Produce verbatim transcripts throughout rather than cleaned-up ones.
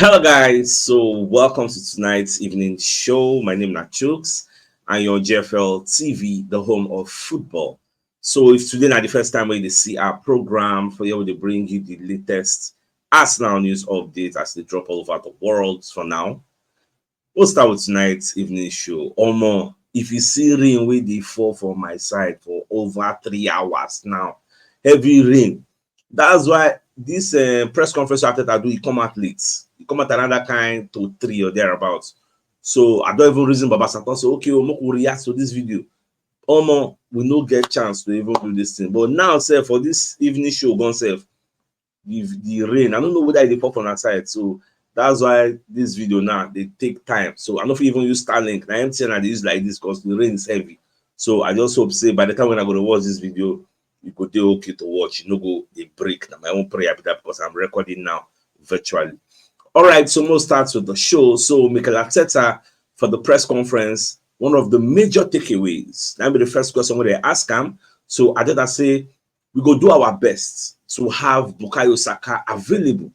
Hello, guys. So, welcome to tonight's evening show. My name is Chooks and your G F L T V, the home of football. So, if today na the first time wey you dey see our program, for here we dey bring you the latest Arsenal news updates as they drop all over the world for now. We'll start with tonight's evening show. Omo, if you see rain wey dey fall for my side for over three hours now, heavy rain. That's why this uh, press conference Arteta do, he come out late. He come out another kind to three or thereabouts. So I don't even reason Baba Satan say, okay, Omoko react to this video. Omo, we no get chance to even do this thing. But now, sir, for this evening show, gone self, the, the rain, I don't know whether they pop on our side. So that's why this video now, they take time. So I don't even use Starlink. Now M T N I dey use like this because the rain is heavy. So I just hope say by the time when I go to watch this video, you go dey okay to watch. You no go dey break. Na my own prayer be that because I'm recording now virtually. All right, so we'll start with the show. So Mikel Arteta for the press conference, one of the major takeaways. That be the first question wey they ask am. So Arteta say, we go do our best to have Bukayo Saka available.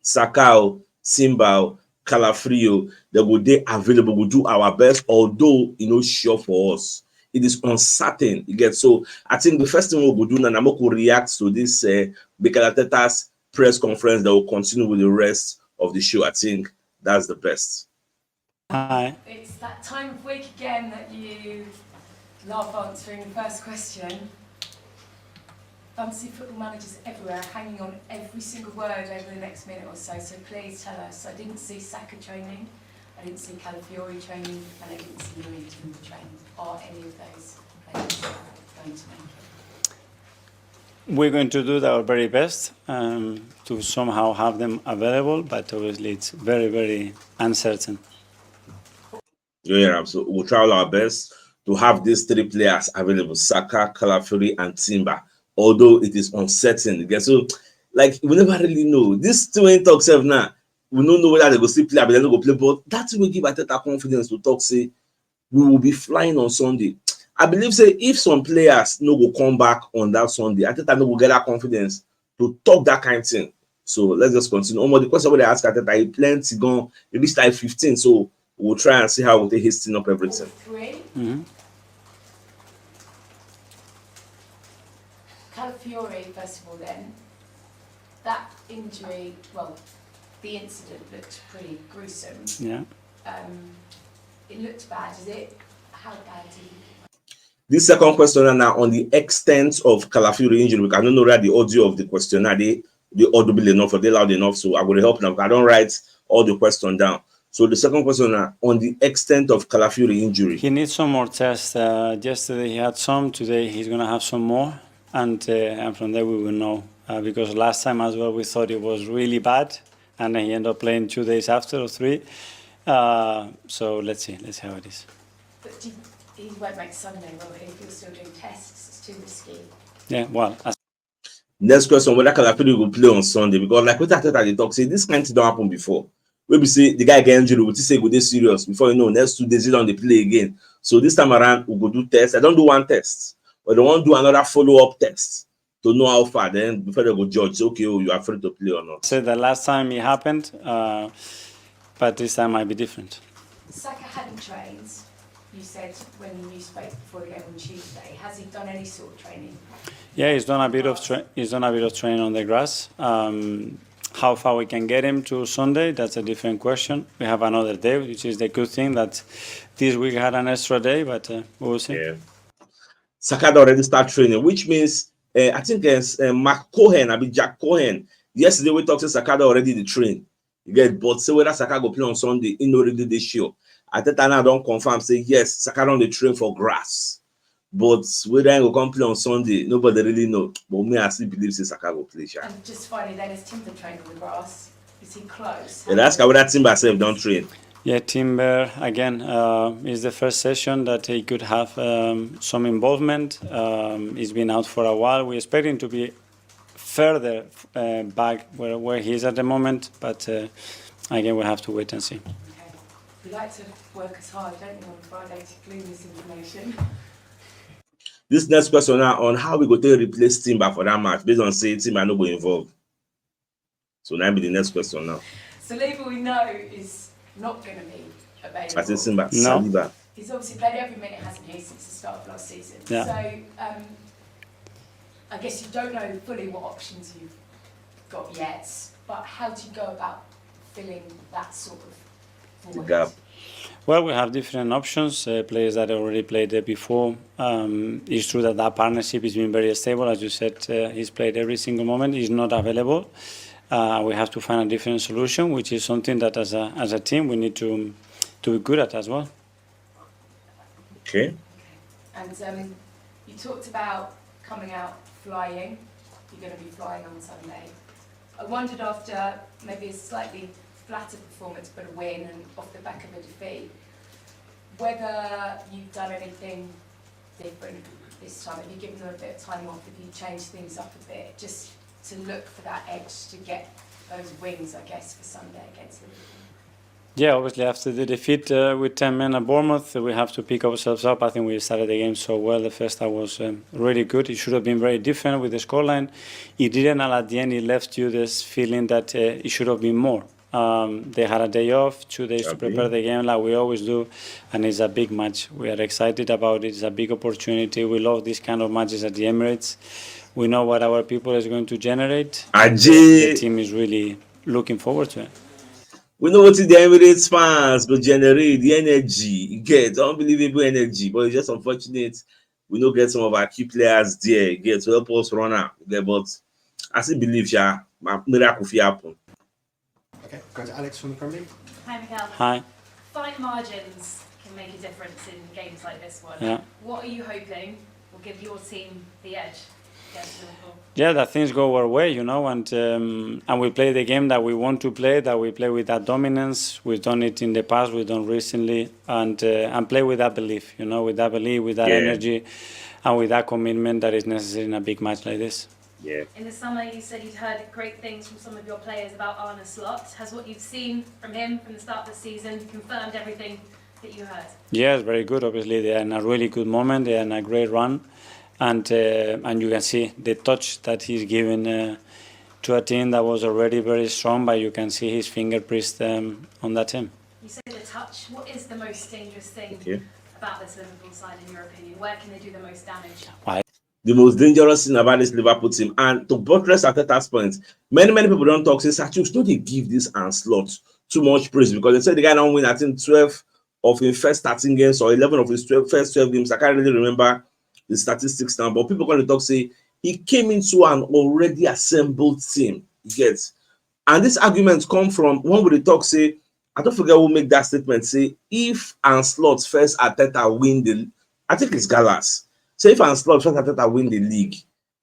Saka o, Timber o, Calafrio, they go dey available. We do our best, although e no sure for us. It is uncertain. You get? So I think the first thing we go do now, na make we react to this uh, Mikel Arteta's press conference that will continue with the rest of the show. I think that's the best. Hi. It's that time of week again that you love answering the first question. Fantasy football managers everywhere are hanging on every single word over the next minute or so, so please tell us. I didn't see Saka training, I didn't see Calafiori training, and I didn't see Youri Timber training. Are any of those players going to make it? We're going to do our very best um, to somehow have them available, but obviously it's very, very uncertain. You hear am? So we'll try all our best to have these three players available: Saka, Calafiori, and Timber. Although it is uncertain, you get? So like we never really know. This thing wey talk sef now, we no know whether they go still play, but they no go play. But that will give Arteta confidence to talk say we will be flying on Sunday. I believe say if some players no go come back on that Sunday, Arteta no go get that confidence to talk that kind thing. So let's just continue. Omo, the question wey they ask Arteta, he plenty gone. He reach like fifteen, so we'll try and see how we take hasten up everything. Three. Mhm. Calafiori, first of all, then. That injury, well, the incident looked pretty gruesome. Yeah. Um, it looked bad. Is it? How bad do you? This second question now on the extent of Calafiori injury, because I don't know that the audio of the question now, they they audible enough or they loud enough, so I will help now. I don't write all the question down. So the second question now on the extent of Calafiori injury. He needs some more tests. Uh, yesterday he had some. Today he's going to have some more. And, uh, and from there we will know. Uh, because last time as well we thought it was really bad. And then he ended up playing two days after or three. Uh, so let's see. Let's see how it is. But do you, he won't make Sunday, will he? If you're still doing tests, it's too risky. Yeah, well, as Next question, whether Calafiori go play on Sunday, because like what Arteta dey talk, say this kind thing don happen before. Wey be say the guy get injury, we think say e go dey serious. Before you know, next two days he don dey play again. So this time around, we go do test. I don do one test, but they wan do another follow-up test to know how far. Then before they go judge, say, okay, oh, you are free to play or not. Said the last time it happened, uh, but this time might be different. Saka hadn't trained. You said when you spoke before the game on Tuesday, has he done any sort of training? Yeah, he's done a bit of tra- he's done a bit of training on the grass. Um, how far we can get him to Sunday, that's a different question. We have another day, which is the good thing that this week had an extra day, but uh, we will see. Yeah. Saka don already start training, which means uh, I think uh, uh, Mark Cohen, I mean Jack Cohen, yesterday we talked to Saka don already dey train. You get, but say whether Saka go play on Sunday, he no really dey sure. Arteta now don confirm say yes, Saka don dey train for grass. But whether he go come play on Sunday, nobody really know. But me, I still believe say Saka go play, sha. And just finally, then, is Timber training on the grass? Is he close? They ask whether Timber sef don train. Yeah, Timber again uh, is the first session that he could have um, some involvement. Um, he's been out for a while. We expect him to be further uh, back where, where he is at the moment, but uh, again, we have to wait and see. Okay. We like to work as hard, don't we, on Friday to glean this information? This next question now on how we go take replace Timber for that match, based on say Timber no go involve. So now be the next question now. Saliba, we know, is not going to be available. Fatin Simba, No. Saliba. He's obviously played every minute, hasn't he, since the start of last season? Yeah. So, um, I guess you don't know fully what options you've got yet, but how do you go about filling that sort of void? Gap. Well, we have different options. Uh, players that already played there before. Um, it's true that that partnership has been very stable. As you said, uh, he's played every single moment. He's not available. Uh, we have to find a different solution, which is something that as a as a team we need to to be good at as well. Okay. And um, you talked about coming out flying. You're going to be flying on Sunday. I wondered, after maybe a slightly flatter performance but a win and off the back of a defeat, whether you've done anything different this time. Have you given them a bit of time off? Have you changed things up a bit just to look for that edge to get those wings, I guess, for Sunday against Liverpool? Yeah, obviously after the defeat uh, with ten men at Bournemouth, we have to pick ourselves up. I think we started the game so well. The first half was um, really good. It should have been very different with the scoreline. It didn't, and at the end, it left you this feeling that uh, it should have been more. Um, they had a day off, two days to Agree. prepare the game, like we always do, and it's a big match. We are excited about it. It's a big opportunity. We love these kind of matches at the Emirates. We know what our people is going to generate. The Ajay, team is really looking forward to it. we know what the Emirates fans go generate, the energy, you get unbelievable energy, but it's just unfortunate we no get some of our key players there, you get to help us run am. You get, but I still believe, yeah, ma- miracle fit happen. Okay, go to Alex from the Premier. Hi, Mikel. Hi. Fine margins can make a difference in games like this one. Yeah. What are you hoping will give your team the edge against Liverpool? Yeah, that things go our way, you know, and um, and we play the game that we want to play, that we play with that dominance. We've done it in the past, we've done recently, and uh, and play with that belief, you know, with that belief, with that Yeah. energy, and with that commitment that is necessary in a big match like this. Yeah. In the summer, you said you'd heard great things from some of your players about Arne Slot. Has what you've seen from him from the start of the season confirmed everything that you heard? Yes, very good. Obviously, they are in a really good moment. They are in a great run, and uh, and you can see the touch that he's giving uh, to a team that was already very strong. But you can see his fingerprints um, on that team. You say the touch. What is the most dangerous thing Okay. about this Liverpool side, in your opinion? Where can they do the most damage? The most dangerous thing about this Liverpool team, and to buttress Arteta's point, many many people don't talk say Sir Chuks no dey give this Arne Slot too much praise because they say the guy don't win, I think, twelve of his first thirteen games or eleven of his twelve, first twelve games. I can't really remember the statistics now, but people gonna talk say he came into an already assembled team. You get, and this argument come from one with the talk say, I don't forget who make that statement, say if Arne Slot first Arteta win the, I think it's Gallas. Say if Arne Slot first Arteta win the league,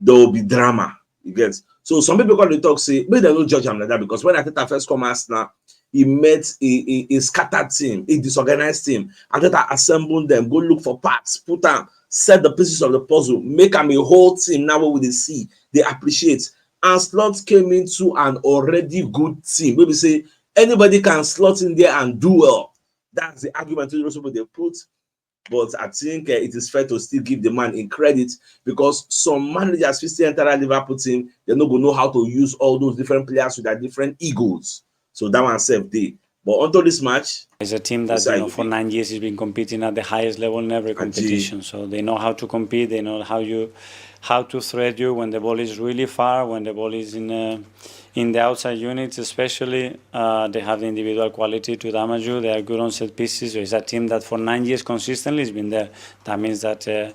there will be drama. You get, so some people gonna talk say, make dem no judge am like that, because when Arteta first come Arsenal, he met a, a, a scattered team, a disorganized team. Arteta assembled them, go look for parts, put am, set the pieces of the puzzle, make am a whole team. Now what we dey see, they appreciate. Arne Slot came into an already good team. Maybe say anybody can slot in there and do well. That's the argument those people they put. But I think uh, it is fair to still give the man in credit, because some managers fit still enter that Liverpool team, they no go know how to use all those different players with their different egos. So that one sef dey. But until this match, It's a team that, Beside you know, the for team. nine years has been competing at the highest level in every Aji. competition. So they know how to compete. They know how you, how to threat you when the ball is really far, when the ball is in uh, in the outside units, especially. Uh, they have the individual quality to damage you. They are good on set pieces. So it's a team that for nine years consistently has been there. That means that uh,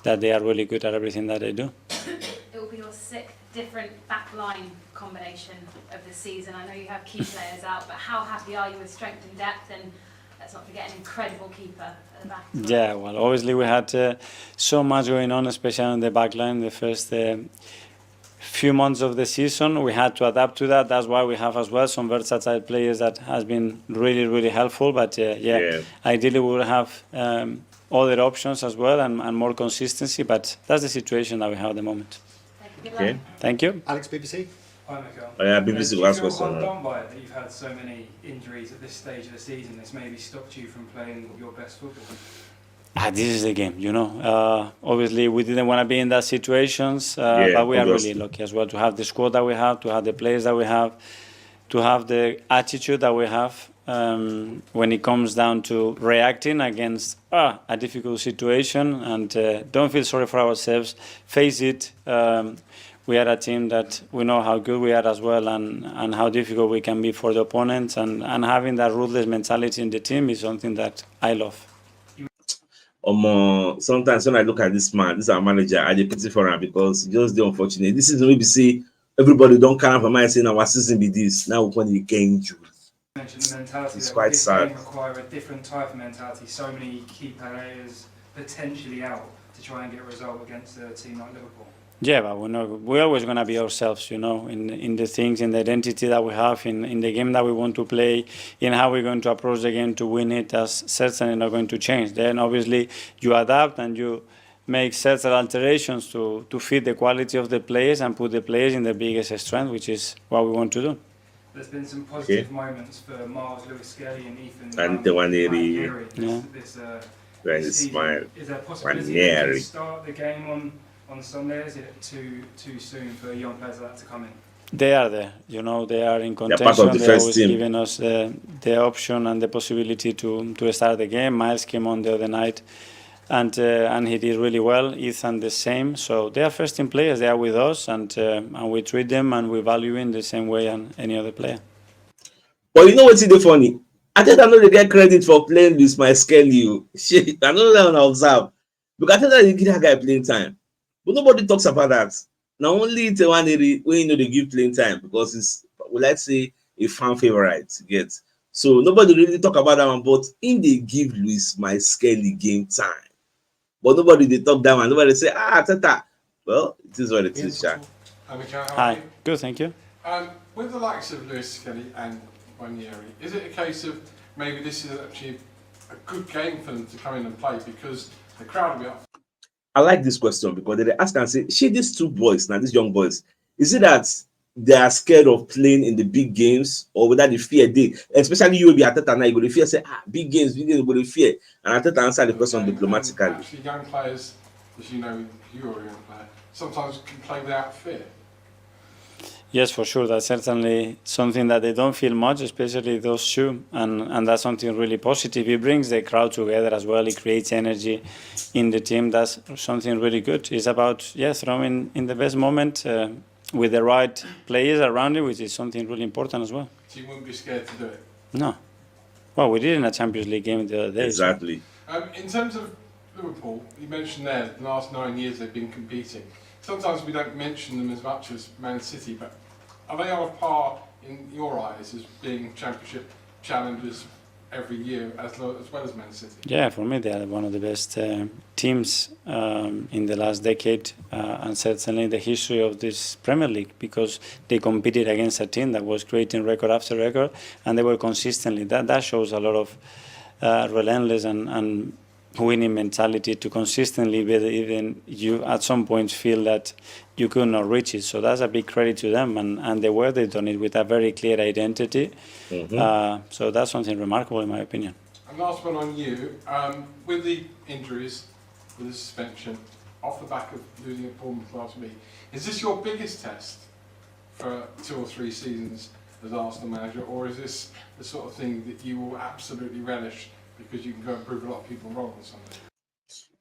that they are really good at everything that they do. It will be your sixth different back line combination of the season. I know you have key players out, but how happy are you with strength and depth? And let's not forget an incredible keeper at the back. as well. Yeah, well, obviously we had uh, so much going on, especially on the back line. The first uh, few months of the season, we had to adapt to that. That's why we have as well some versatile players that has been really, really helpful. But uh, yeah, Yeah. ideally we would have um, other options as well and, and more consistency. But that's the situation that we have at the moment. Thank you. Good Okay. luck. Thank you. Alex, B B C. Hi, Mikel. Oh, yeah, B B C Uh, do will you ask feel question, hard right? done by it that you've had so many injuries at this stage of the season that's maybe stopped you from playing your best football? Ah, this is the game, you know. Uh, obviously, we didn't want to be in that situations, uh, Yeah, but we are obviously. Really lucky as well to have the squad that we have, to have the players that we have. to have the attitude that we have um, when it comes down to reacting against uh, a difficult situation, and uh, don't feel sorry for ourselves. Face it. Um, we are a team that we know how good we are as well, and, and how difficult we can be for the opponents. And, and having that ruthless mentality in the team is something that I love. Um, sometimes when I look at this man, this our manager, I dey pity for him because just the unfortunate. This is maybe see everybody don't come for my saying our season be this. Now we want to get injured. Mentioned the mentality. It's that quite this sad. Game require a different type of mentality. So many key players potentially out to try and get a result against a team like Liverpool. Yeah, but we're not, we're always going to be ourselves, you know, in in the things, in the identity that we have, in, in the game that we want to play, in how we're going to approach the game to win it. That's certainly not going to change. Then obviously you adapt and you make certain alterations to to fit the quality of the players and put the players in the biggest strength, which is what we want to do. There's been some positive moments for Miles Lewis Skelly and Ethan And um, the one area. Nwaneri Yeah. this, this uh, When this it's season. smile. Is there a possibility Nwaneri. to start the game on on Sunday? Is it too too soon for young players like that to come in? They are there, you know. They are in They're part contention. Of the They're first always team. Giving us the, the option and the possibility to to start the game. Miles came on the other night, and uh, and he did really well. Ethan the same. So they are first team players. They are with us, and uh, and we treat them and we value in the same way and any other player. But you know what's the funny? I think I know they get credit for playing with my Skelly. Oh. Shit, I know that one I observe. Because I think that they give that guy playing time. But nobody talks about that. Now only Tewaneri when you know they give playing time because it's, we like say, a fan favorite. Get so nobody really talk about that one. But in they give Luis my Skelly game time, but nobody they talk that one. Nobody say ah Teta. Well, it is what it is, Sha. Hi, Michelle. How are Hi, you? Good, thank you. Um, with the likes of Lewis Skelly and Nwaneri, is it a case of maybe this is actually a good game for them to come in and play because the crowd will be up? I like this question because they ask and say, see these two boys now, these young boys, is it that they are scared of playing in the big games or whether they fear they, especially you will be Arteta now, you go to fear say ah big games, big games, you go to fear, and Arteta answer the question And- and diplomatically. Actually, young players, as you know, you are a young player, sometimes can play without fear. Yes, for sure. That's certainly something that they don't feel much, especially those two, and and that's something really positive. It brings the crowd together as well. It creates energy in the team. That's something really good. It's about yeah, throwing in the best moment uh, with the right players around it, which is something really important as well. So you wouldn't be scared to do it. No, well, we did in a Champions League game the other day. So- Exactly. Um, in terms of Liverpool, you mentioned there the last nine years they've been competing. Sometimes we don't mention them as much as Man City, but are they on a par in your eyes as being championship challengers every year as, lo- as well as Man City? Yeah, for me, they are one of the best uh, teams um, in the last decade, uh, and certainly in the history of this Premier League, because they competed against a team that was creating record after record, and they were consistently. That that shows a lot of uh, relentless and, and winning mentality to consistently be there, even you at some point feel that you could not reach it. So that's a big credit to them, and, and the work they've done it with a very clear identity. Mhm. Uh, so that's something remarkable in my opinion. And last one on you, um, with the injuries, with the suspension, off the back of losing at Bournemouth last week, is this your biggest test for two or three seasons as Arsenal manager, or is this the sort of thing that you will absolutely relish because you can go and prove a lot of people wrong on Sunday?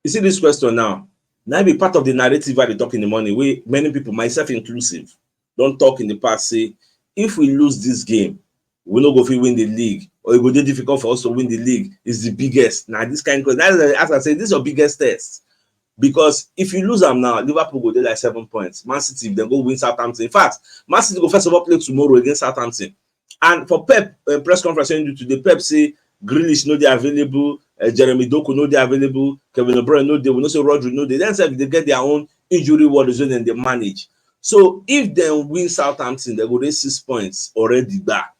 You see this question now. Now be part of the narrative I dey talk in the morning. We many people, myself inclusive, don't talk in the past. Say if we lose this game, we no go fit win the league, or it go dey difficult for us to win the league. Is the biggest. Now this kind of question. That's as I say, this is your biggest test. Because if you lose them now, Liverpool go there like seven points. Man City, if they go win Southampton. In fact, Man City go first of all play tomorrow against Southampton. And for Pep uh, press conference when you do today, Pep say Grealish no dey available, uh, Jeremy Doku no dey available, Kevin De Bruyne no dey. We know say Rodri no dey. Then say they get their own injury worries when they manage. So if they win Southampton, they go dey six points already back.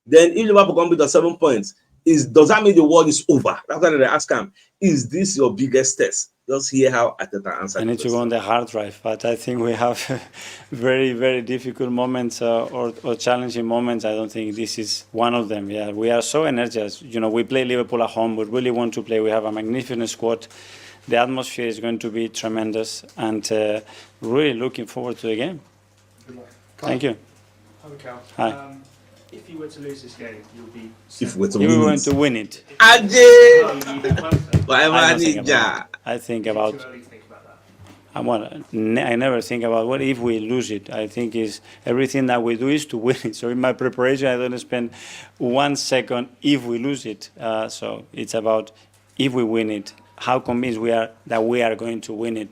Then if Liverpool come beat us seven points, is does that mean the world is over? That's why they ask him. Is this your biggest test? Just hear how Arteta answered. I need to go on the hard drive, but I think we have very, very difficult moments uh, or, or challenging moments. I don't think this is one of them. Yeah, we are so energized. You know, we play Liverpool at home. We really want to play. We have a magnificent squad. The atmosphere is going to be tremendous, and uh, really looking forward to the game. Good luck. Thank you. Hi, Mikel. Hi. Um, If you were to lose this game, you'll be If we're to If we win want it, to win it, Ajay, You'd be the closer. Whatever I don't think Ninja. about. I think about. Too early to think about that. I want. Ne- I never think about what if we lose it. I think is everything that we do is to win it. So in my preparation, I don't spend one second if we lose it. Uh, so it's about if we win it, how convinced we are that we are going to win it,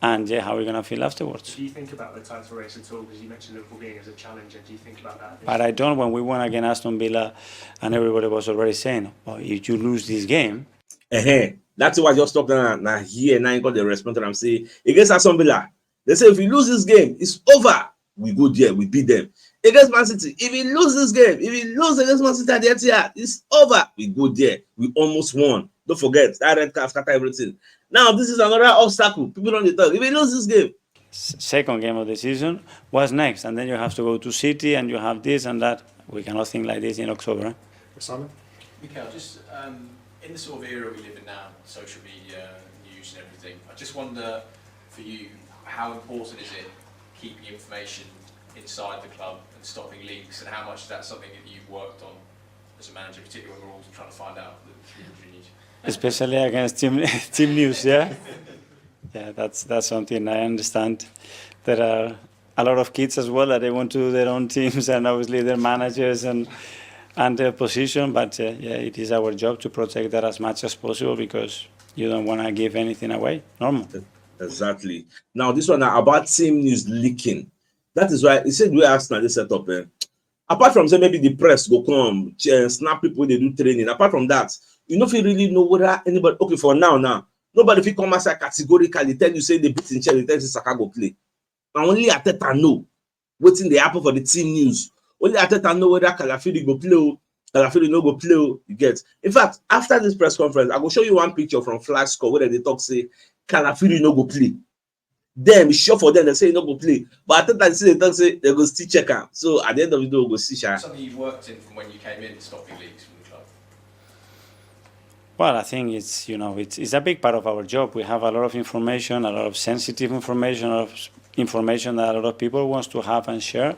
and yeah, how we're gonna feel afterwards. Do you think about the title race at all? Because you mentioned Liverpool being as a challenger. Do you think about that? But I don't. When we won against Aston Villa, and everybody was already saying, "Oh, if you lose this game," Uh-huh. That's why I just talk now. Now here now you got the response that I'm saying against Aston Villa. They say if we lose this game, it's over. We go there, we beat them. Against Man City, if we lose this game, if we lose against Man City at the Etihad, it's over. We go there, we almost won. Don't forget that red card scatter everything. Now this is another obstacle. People don't dey talk. If we lose this game, s- second game of the season, what's next? And then you have to go to City, and you have this and that. We cannot think like this in October. Eh? Simon? Mikel, just um, in the sort of era we live in now, social media, news and everything, I just wonder for you how important is it keeping information inside the club and stopping leaks, and how much is that something that you've worked on as a manager, particularly when we're all trying to find out the injury news? Especially against team team news. Yeah, yeah, that's that's something I understand. There are a lot of kids as well that they want to do their own teams and obviously their managers and and their position. But uh, yeah, it is our job to protect that as much as possible because you don't want to give anything away. Normal. Exactly. Now this one now about team news leaking. That is why he said we ask now this setup. Eh? Apart from say maybe the press go come, ch- eh, snap people they do training. Apart from that, you know if you really know whether anybody okay for now now nobody fit come outside categorically tell you say they beat in Chelsea, tell you say Saka go play. Na only Arteta know wetin dey happen for the team news. Only Arteta know whether Calafiori go play o, Calafiori no go play o. You get. In fact, after this press conference, I go show you one picture from Flash Score where they talk say Calafiori no go play. Them e sure for them they say he no go play, but Arteta still dey talk say they go still check am. So at the end of the day, we go see sha. Something you've worked in from when you came in, stopping leaks from the club. Well, I think it's you know it's, it's a big part of our job. We have a lot of information, a lot of sensitive information, a lot of s- information that a lot of people wants to have and share,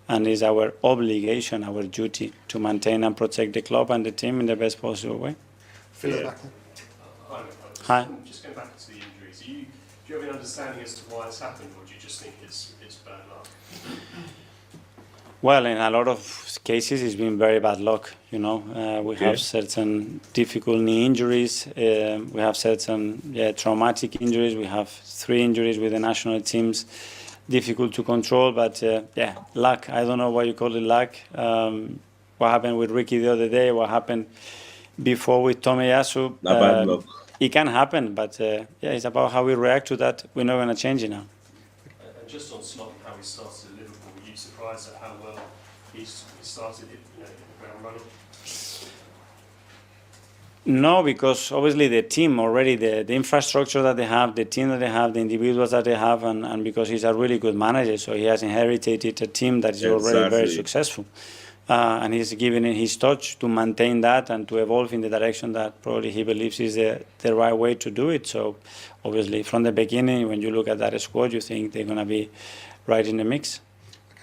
and it's our obligation, our duty to maintain and protect the club and the team in the best possible way. Philip Yeah. Back there. Hi. Hi. Just going back to the injuries, do you, do you have an understanding as to why it's happened, or do you just think it's it's bad luck? Well, in a lot of cases, it's been very bad luck. You know, uh, we Okay. have certain difficult knee injuries. Um, we have certain yeah, traumatic injuries. We have three injuries with the national teams, difficult to control. But uh, yeah, luck. I don't know what you call it, luck. Um, what happened with Ricky the other day? What happened before with Tomiyasu? Na bad Um, luck. It can happen, but uh, yeah, it's about how we react to that. We're not going to change it now. And just on Slot and how he started at Liverpool, were you surprised at how well he s- he started it, you know, hit the ground running? No, because obviously the team already, the, the infrastructure that they have, the team that they have, the individuals that they have, and, and because he's a really good manager, so he has inherited a team that is already very Exactly. successful. Uh, and he's given it his touch to maintain that and to evolve in the direction that probably he believes is the, the right way to do it. So, obviously, from the beginning, when you look at that squad, you think they're going to be right in the mix.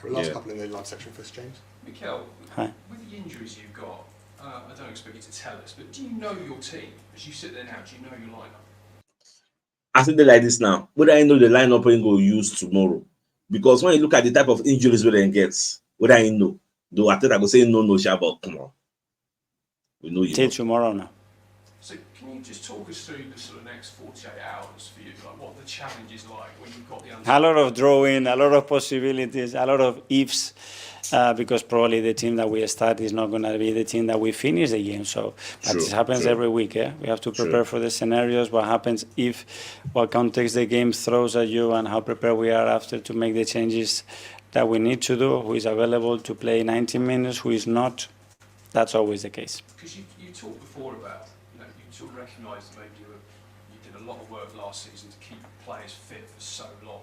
Okay, last Yeah. couple in the live section first, James. Mikel, Hi. With the injuries you've got, uh, I don't expect you to tell us, but do you know your team as you sit there now? Do you know your lineup? I say they like this now. Whether I know the lineup we go use tomorrow, because when you look at the type of injuries we then get, whether I know, though I think I go say no, no, sha, but come on, we know you. Till Know. Tomorrow now. So can you just talk us through the sort of next forty-eight hours for you, like what the challenge is like when you've got the A lot of drawing, a lot of possibilities, a lot of ifs. Uh, because probably the team that we start is not going to be the team that we finish the game. So, but True, it happens true. Every week. Eh? We have to True. Prepare for the scenarios. What happens if, what context the game throws at you, and how prepared we are after to make the changes that we need to do. Who is available to play ninety minutes? Who is not? That's always the case. Because you, you talked before about, you know, you sort of recognised that maybe you, were, you did a lot of work last season to keep players fit for so long,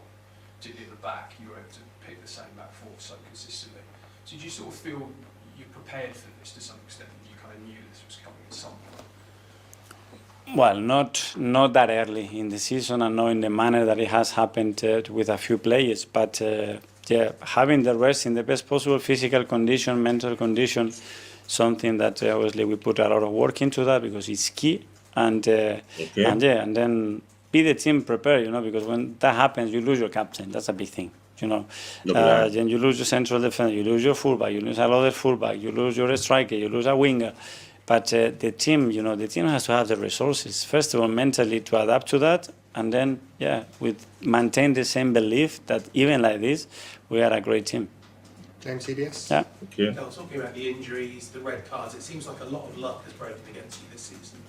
particularly at the back, you were able to pick the same back four so consistently. Did you sort of feel you prepared for this to some extent? You kind of knew this was coming at some point. Well, not not that early in the season, and not in the manner that it has happened uh, with a few players. But uh, yeah, having the rest in the best possible physical condition, mental condition, something that uh, obviously we put a lot of work into that because it's key. And uh, Okay. and yeah, and then be the team prepared, you know, because when that happens, you lose your captain. That's a big thing, you know. No, Uh, yeah. then you lose your central defender, you lose your fullback, you lose another fullback, you lose your striker, you lose a winger. But uh, the team, you know, the team has to have the resources, first of all, mentally to adapt to that. And then, yeah, with maintain the same belief that even like this, we are a great team. James, C B S. Yeah. Okay. Now, talking about the injuries, the red cards, it seems like a lot of luck has broken against you this season.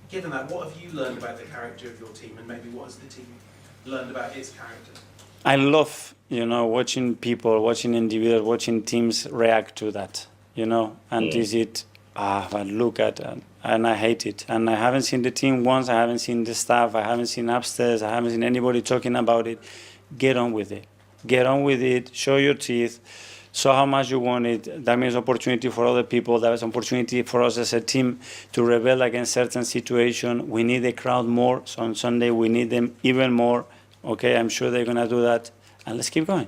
Given that, what have you learned about the character of your team, and maybe what has the team learned about its character? I love, you know, watching people, watching individuals, watching teams react to that, you know, and Mm. is it, ah, but look at, and, and I hate it. And I haven't seen the team once, I haven't seen the staff, I haven't seen upstairs, I haven't seen anybody talking about it. Get on with it. Get on with it, show your teeth, show how much you want it. That means opportunity for other people, that is opportunity for us as a team to rebel against certain situation. We need the crowd more, so on Sunday we need them even more. Okay, I'm sure they're gonna do that, and let's keep going.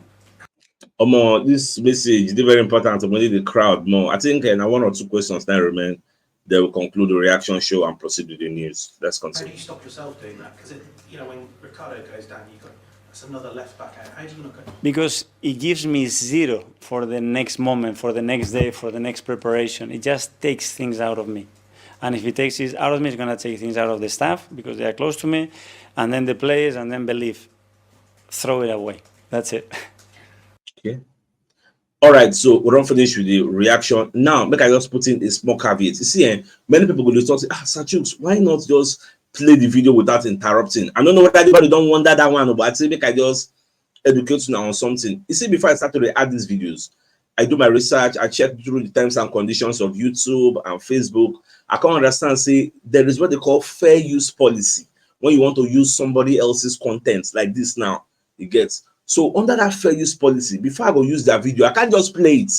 Omo, this message is very important. We need the crowd more. I think uh, na one or two questions now remain. They will conclude the reaction show and proceed with the news. Let's How do continue. You stop yourself doing that? Because, you know, when Ricardo goes down, you've got, that's another left back out. How do you not go? Because it gives me zero for the next moment, for the next day, for the next preparation. It just takes things out of me. And if it takes it out of me, it's gonna take things out of the staff because they are close to me, and then the players, and then believe. Throw it away. That's it. Okay. All right, so we don't finish with the reaction. Now, make I just put in a small caveat. You see, eh, many people will just say, ah, Sir Chuks, why not just play the video without interrupting? I don't know whether anybody don't wonder that one, but I say make I just educate you on something. You see, before I start to add these videos, I do my research, I check through the terms and conditions of YouTube and Facebook. I can't understand, say, there is what they call fair use policy when you want to use somebody else's content like this now. You get? So under that fair use policy, before I go use that video, I can't just play it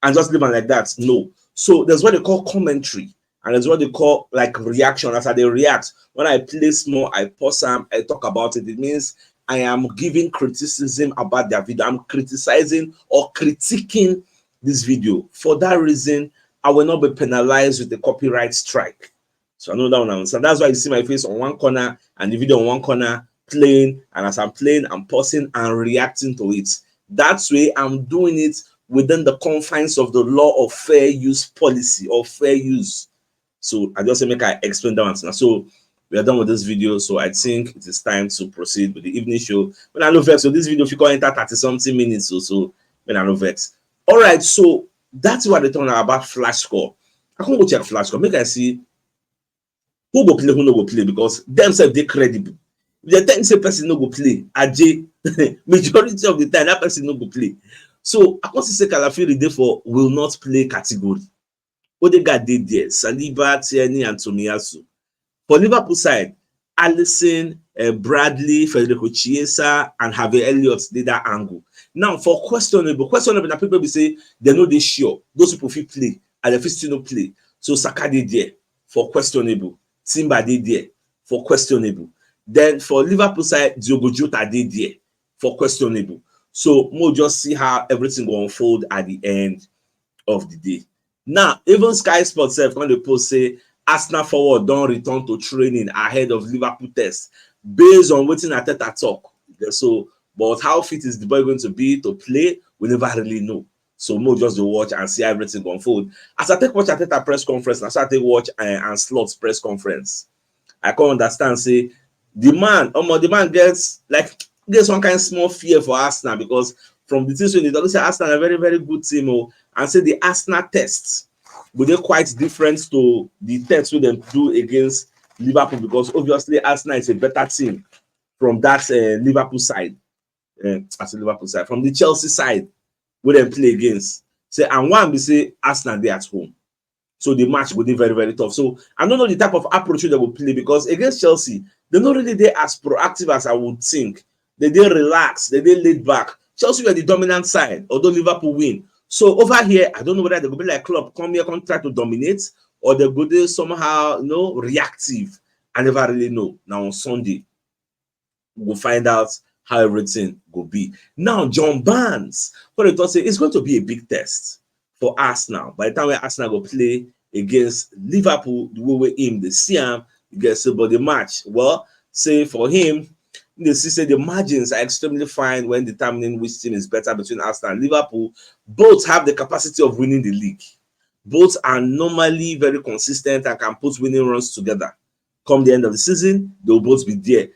and just leave it like that. No. So there's what they call commentary, and there's what they call like reaction. As I they react, when I play small, I pause them, I talk about it. It means I am giving criticism about their video. I'm criticizing or critiquing this video. For that reason, I will not be penalized with a copyright strike. So I know that one. So that's why you see my face on one corner and the video on one corner playing. And as I'm playing, I'm pausing and reacting to it. That's way I'm doing it within the confines of the law of fair use policy or fair use. So I just say make I explain that one now. So we are done with this video. So I think it is time to proceed with the evening show. When I know first, so this video if you can enter thirty something minutes or so. When I know vex. All right, so that's what they talking about flash score. I can go check flash score. Make I see who go play, who no go play, because themselves they credible. If they tell you say person no go play, Ajay, majority of the time that person no go play. So I can see say Calafiori dey for will not play category. Odegaard dey there, Saliba, Tierney, and Tomiyasu. For Liverpool side, Alisson, uh, Bradley, Federico Chiesa, and Harvey Elliott dey that angle. Now, for questionable, questionable na people be say they no dey sure. Those people fit play, and they fit still no play. So Saka dey there for questionable. Timber dey there for questionable. Then for Liverpool side, Diogo Jota dey there for questionable. So we'll just see how everything will unfold at the end of the day. Now, even Sky Sports sef come dey post say Arsenal forward don return to training ahead of Liverpool test, based on wetin Arteta talk. So, but how fit is the boy going to be to play? We never really know. So, mo just dey watch and see how everything go unfold. As I take watch Arteta press conference, as I take watch uh, and Slot press conference, I can't understand. Say the man, um, the man gets like gets one kind of small fear for Arsenal because from the things when they talk say Arsenal a very very good team, oh, and say the Arsenal test, but they're quite different to the test we them do against Liverpool because obviously Arsenal is a better team from that uh, Liverpool side. Uh, as a Liverpool side, from the Chelsea side, we them play against. Say and one we say Arsenal they at home. So the match will be very, very tough. So I don't know the type of approach they will play because against Chelsea, they're not really there as proactive as I would think. They they relax, they they laid back. Chelsea were the dominant side, although Liverpool win. So over here, I don't know whether they will be like Klopp, come here, come try to dominate, or they go there somehow, you know, reactive. I never really know. Now on Sunday, we'll find out how everything go be. Now, John Barnes, what they talk say, it's going to be a big test for Arsenal. By the time when Arsenal go play against Liverpool, the way we him, they see him, you get so, but the match, well, say for him, they see say the margins are extremely fine when determining which team is better between Arsenal and Liverpool. Both have the capacity of winning the league. Both are normally very consistent and can put winning runs together. Come the end of the season, they'll both be there.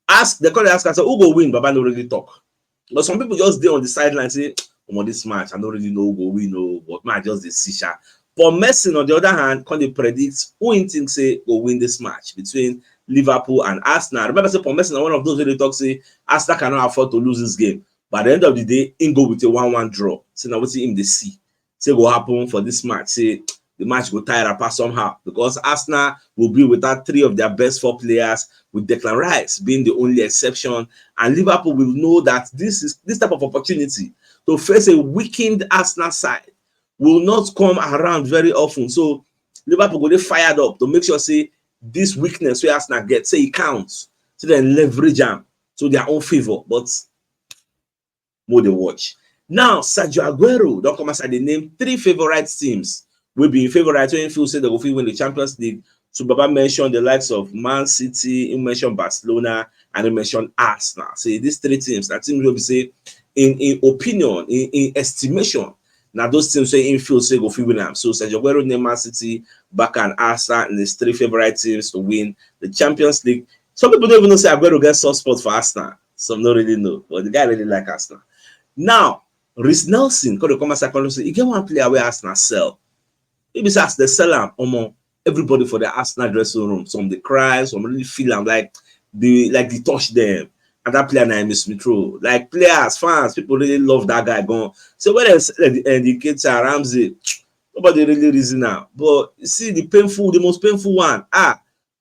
Ask, they call it ask and say, who go win? Baba no really talk. But some people just dey on the sideline say, "Omo, this match, I don't really know who go win, no, but man, just the see sha." But Messi, on the other hand, can they predict who he thinks say go win this match between Liverpool and Arsenal? Remember, say Paul Messi na one of those wey dey talk say Arsenal cannot afford to lose this game. But at the end of the day, he go with a one one draw. So now what's him they see? Say go happen for this match. Say the match go tie apart somehow because Arsenal will be without three of their best four players, with Declan Rice being the only exception. And Liverpool will know that this is this type of opportunity to face a weakened Arsenal side will not come around very often. So Liverpool go dey fired up to make sure say this weakness wey Arsenal get, say it counts. So then leverage am to their own favor. But more they watch. Now, Sergio Aguero don't come outside the name three favorite teams. We be favorite when feel say they go fit win the Champions League. So Baba mentioned the likes of Man City, he mentioned Barcelona, and he mentioned Arsenal. See, these three teams, that teams will be say, in, in opinion, in, in estimation, now those teams say in feel say go fit win am. So Sergio Aguero name Man City, Barca and Arsenal, and these three favorite teams to win the Champions League. Some people don't even know say Aguero get soft spot for Arsenal. Some don't really know, but the guy really like Arsenal. Now, Reiss Nelson, call the come as I call him, say, he get one player where Arsenal sell. He be say as they sell am, omo, everybody for the Arsenal dressing room, some they cry, some really feel am like they like they touch them. And that player na Emile Smith Rowe. Like players, fans, people really love that guy. Gone. So when they sell the Nketiah, Ramsey, nobody really reason now. But you see the painful, the most painful one, ah,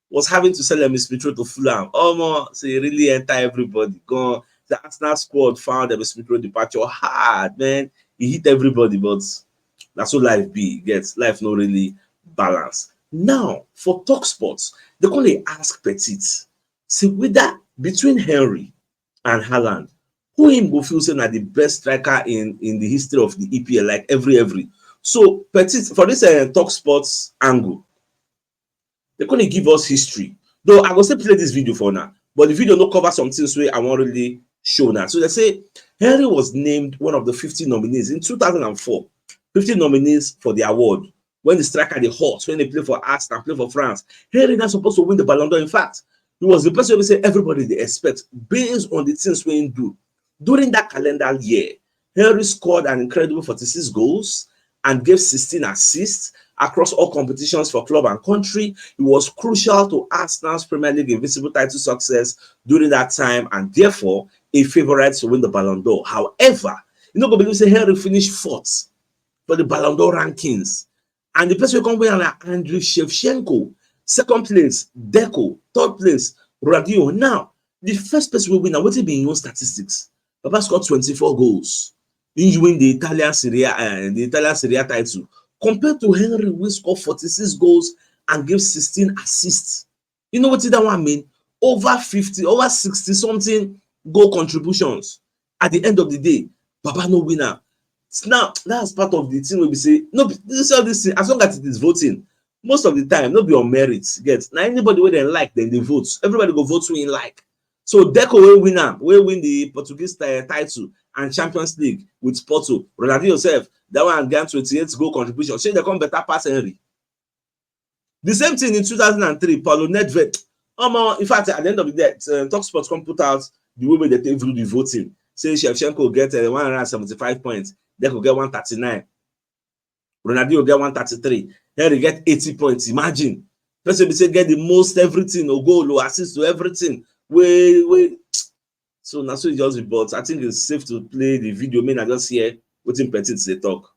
was having to sell Emile Smith Rowe to Fulham. Omo, so he really enter everybody. Gone. The Arsenal squad found Emile Smith Rowe departure hard, man. He hit everybody, but that's what life be. Get life no really balance. Now, for Talk Sports, they call it ask Petit. See, whether between Henry and Haaland, who him go feel say na the best striker in, in the history of the E P L, like every, every. So, Petit, for this uh, Talk Sports angle, they couldn't give us history. Though I go still play this video for now, but the video no cover some things where I won't really show now. So they say Henry was named one of the fifty nominees in two thousand and four. fifty nominees for the award. When the striker they hot, when they play for Arsenal, play for France, Henry not supposed to win the Ballon d'Or. In fact, he was the person who say everybody they expect based on the things we do. During that calendar year, Henry scored an incredible forty-six goals and gave sixteen assists across all competitions for club and country. He was crucial to Arsenal's Premier League invincible title success during that time and therefore a favorite to win the Ballon d'Or. However, you know, go believe say Henry finished fourth for the Ballon d'Or rankings. And the person who come win na Andriy Shevchenko. Second place, Deco. Third place, Ronaldinho. Now, the first person will win. Now, what be in your statistics? Baba scored twenty-four goals. He win the Italian Serie A, uh, the Italian Serie A title. Compared to Henry, who scored forty-six goals and gave sixteen assists. You know what that one mean? Over fifty, over sixty something goal contributions. At the end of the day, Baba no winner. Now, that's part of the thing where we say, no, this all this thing, as long as it is voting, most of the time, no be on merit. Get now anybody where they like, then they vote. Everybody go vote who in like. So Deco will win am, will win the Portuguese uh, title and Champions League with Porto. Ronaldinho himself, that one got twenty-eight goal contribution. Say they come better pass Henry. The same thing in two thousand and three, Paulo Nedved. Um, in fact, at the end of the day, uh, Talk Sports come put out the way they take through the voting. Say Shevchenko get uh, one hundred seventy-five points, they could get one thirty-nine. Ronaldinho get one thirty-three. Henry get eighty points. Imagine. Person be say get the most everything, or goal, or assist to everything. Way, way. So that's what it just be. But I think it's safe to play the video. May I just hear what in Petit they talk.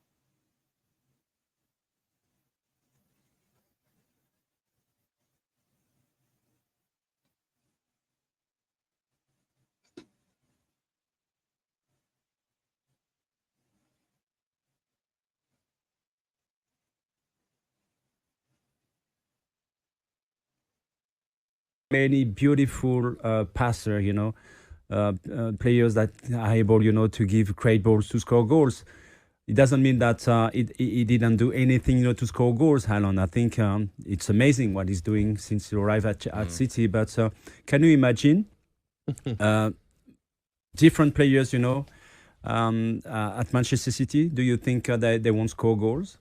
Many beautiful uh, passer, you know. uh, uh, players that are able, you know, to give great balls to score goals. It doesn't mean that uh, it, he didn't do anything, you know, to score goals, Haaland. I think um, it's amazing what he's doing since he arrived at, at mm. City. But uh, can you imagine uh, different players, you know, um, uh, at Manchester City? Do you think uh, they, they won't score goals?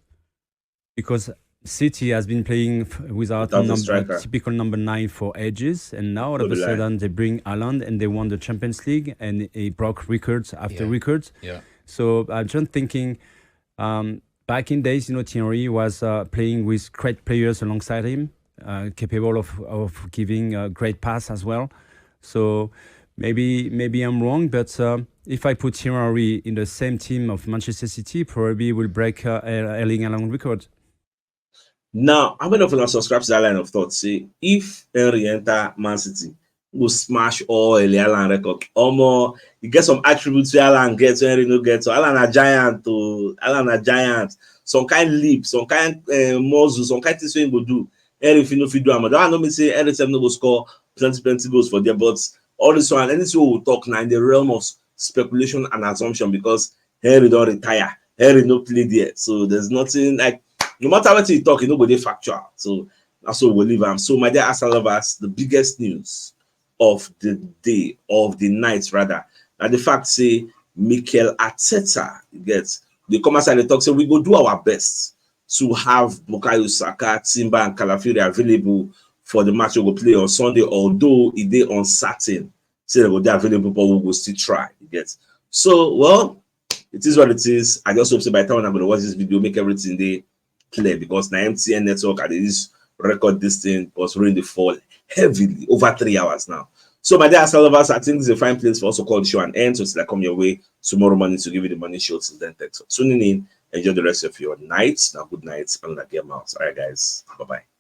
Because City has been playing without a number, typical number nine for ages, and now all of a sudden they bring Haaland and they won the Champions League, and he broke records after yeah. records. Yeah. So I'm just thinking, um, back in days, you know, Thierry was uh, playing with great players alongside him, uh, capable of of giving a great pass as well. So maybe maybe I'm wrong, but uh, if I put Thierry in the same team of Manchester City, probably will break uh, Erling Haaland record. Now, how many of you subscribe to that line of thought? Say, if Henry enter Man City, go smash all Erling Haaland record. Omo, you get some attributes where Haaland gets, Henry no get. So Haaland a giant, to Haaland a giant. Some kind leap, some kind uh, muscle, some kind things wey go do. Henry fit no fit do am. That one no mean say Henry sef no go score plenty plenty goals for there, but all this one, anything we will talk now in the realm of speculation and assumption because Henry don retire. Henry no play there, so there's nothing like. No matter what you talk, you no go dey factual. So that's what we'll leave am. So my dear Arsenal lovers, the biggest news of the day, of the night rather, na the fact say Mikel Arteta get dey come outside dey talk say we go do our best to have Bukayo Saka, Timber and Calafiori available for the match we go play on Sunday, although e dey uncertain say they go dey available, but we go still try. You get? So, well, it is what it is. I just hope say by the time I'm going to watch this video, make everything dey clear because na M T N network I dey use record this thing was really dey fall heavily over three hours now. So my dear Arsenal lovers, I think it's a fine place for us to call the show an end. So till I come your way tomorrow morning to give you the morning show. Till then, thanks for tuning in. Enjoy the rest of your night. Now, good night and like your mouse. All right, guys. Bye-bye.